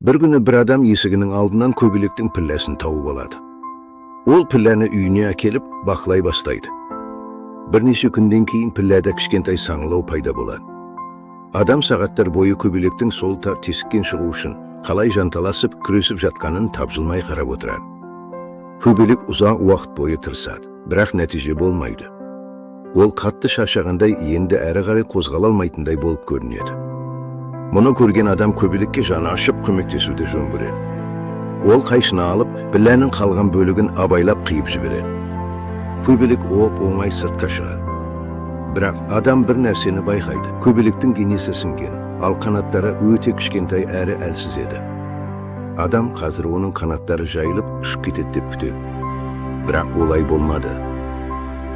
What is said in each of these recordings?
Бір күні бір адам есігінің алдынан көбелектің пілләсін тауып алады. Ол пілләні үйіне әкеліп, бақылай бастайды. Бірнеше күннен кейін пілләда кішкентай саңылау пайда болады. Адам сағаттар бойы көбелектің сол тар тесіктен шығу үшін қалай жанталасып, күресіп жатқанын тапжылмай қарап отырады. Көбелек ұзақ уақыт бойы тырысады, бірақ нәтиже болмайды. Ол қатты шаршағандай, енді әрі қарай қозғала алмайтындай болып көрінеді. Мұны көрген адам көбелекке жаны ашып, көмектесуді жөн көреді. Ол қайшыны алып, пілләнің қалған бөлігін абайлап қиып жібереді. Көбелек оп оңай сыртқа шығады. Бірақ адам бір нәрсені байқайды: көбелектің денесі ісінген, ал қанаттары өте кішкентай әрі әлсіз еді. Адам қазір оның қанаттары жайылып, ұшып кетеді деп күтеді. Бірақ олай болмады.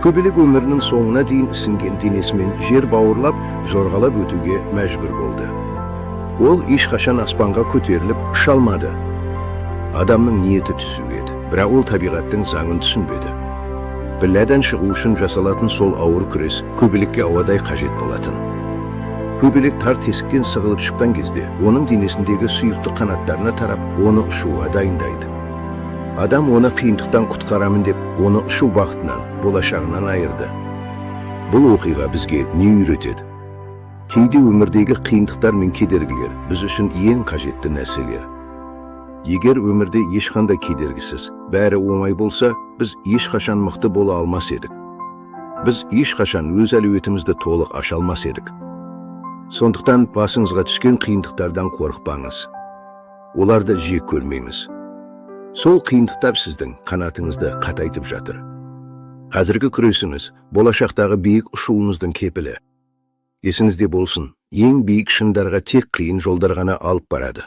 Көбелек өмірінің соңына дейін ісінген денесімен жер бауырлап, жорғалап өтуге мәжбүр болды. Ол ешқашан аспанға көтеріліп ұша алмады. Адамның ниеті түзу еді, бірақ ол табиғаттың заңын түсінбеді. Пілләден шығу үшін жасалатын сол ауыр күрес көбелекке ауадай қажет болатын. Көбелек тар тесіктен сығылып шыққан кезде, оның денесіндегі сұйықтық қанаттарына тарап, оны ұшуға дайындайды. Адам оны қиындықтан құтқарамын деп, оны ұшу бақытынан, болашағынан айырды. Бұл оқиға бізге не үйретеді? Кейде өмірдегі қиындықтар мен кедергілер біз үшін ең қажетті нәрселер. Егер өмірде ешқандай кедергісіз, бәрі оңай болса, біз ешқашан мықты бола алмас едік. Біз ешқашан өз әлеуетімізді толық аша алмас едік. Сондықтан басыңызға түскен қиындықтардан қорықпаңыз. Оларды жек көрмейміз. Сол қиындықтар сіздің қанатыңызды қатайтып жатыр. Қазіргі күресіңіз болашақтағы биік ұшуыңыздың кепілі. Есіңізде болсын, ең биік шыңдарға тек қиын жолдар ғана алып барады.